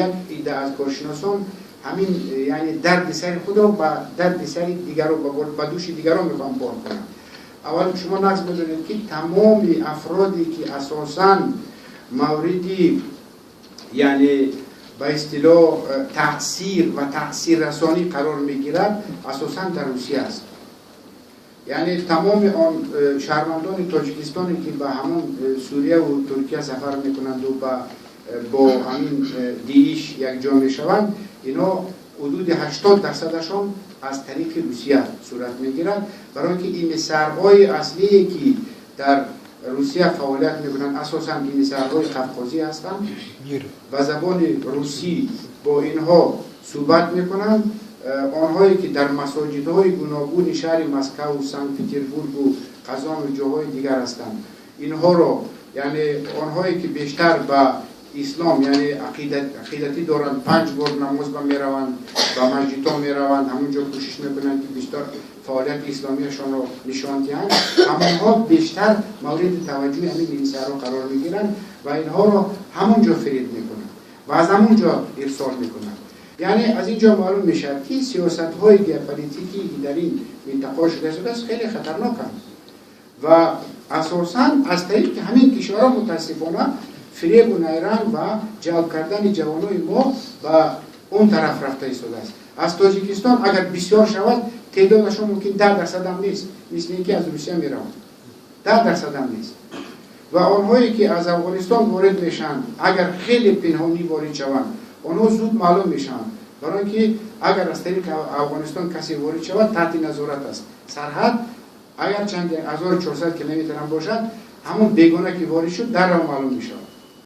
Як идда аз коршиносон ҳамин, яъне дарди сари худро ба дарди сари дигарон, ба дӯши дигарон мехоҳанд бор кунанд. Аввал шумо нақз медонед, ки тамоми афроде ки асосан мавриди, яъне ба истилоҳ, таъсир ва таъсиррасонӣ қарор мегирад, асосан дар Русия аст. Яъне тамоми он шаҳрвандони Тоҷикистоне, ки ба ҳамон Сурияву Туркия сафар мекунанду бо ҳамин ДИИШ якҷо мешаванд, ино ҳудуди 80%-ашон аз тариқи Русия сурат мегирад, барои ин ки эмиссарҳои аслие, ки дар Русия фаъолият мекунанд, асосан эмиссарҳои қавқозӣ ҳастанд, ба забони русӣ бо инҳо суҳбат мекунанд. Онҳое ки дар масоҷидҳои гуногуни шаҳри Москаву Санкт Петербургу Қазону ҷоҳои дигар ҳастанд, инҳоро, яъне онҳое ки бештар ба ислом, яъне ақидатӣ доранд, панҷ бор намоз ба мераванд, ба масҷидҳо мераванд, ҳамон ҷо кӯшиш мекунанд, ки бештар фаъолияти исломияшонро нишон диҳанд, ҳамонҳо бештар мавриди таваҷҷӯҳи ҳамин милисаҳо қарор мегиранд ва инҳоро ҳамон ҷо фиреб мекунанд ва аз ҳамон ҷо ирсол мекунанд. Яъне аз ин ҷо маълум мешавад, ки сиёсатҳои геополитикӣ, ки дар ин минтақа шуда истодааст, хеле хатарноканд ва асосан аз тариқи ҳамин кишварҳо, мутаассифона, фиребу найранг ва ҷалб кардани ҷавонои мо ба он тараф рафта истодааст. Аз Тоҷикистон агар бисёр шавад, теъдодашон мумкин 10%-ам нест, мисли ин ки аз Русия мераванд, 10%-ам нест. Ва онҳое ки аз Афғонистон ворид мешаванд, агар хеле пинҳонӣ ворид шаванд, онҳо зуд маълум мешаванд, барои ин ки агар аз тариқи Афғонистон касе ворид шавад, таҳти назорат аст. Сарҳад агар чанд 1400 километрам бошад, ҳамон бегона ки ворид шуд, дарро маълум мешавад.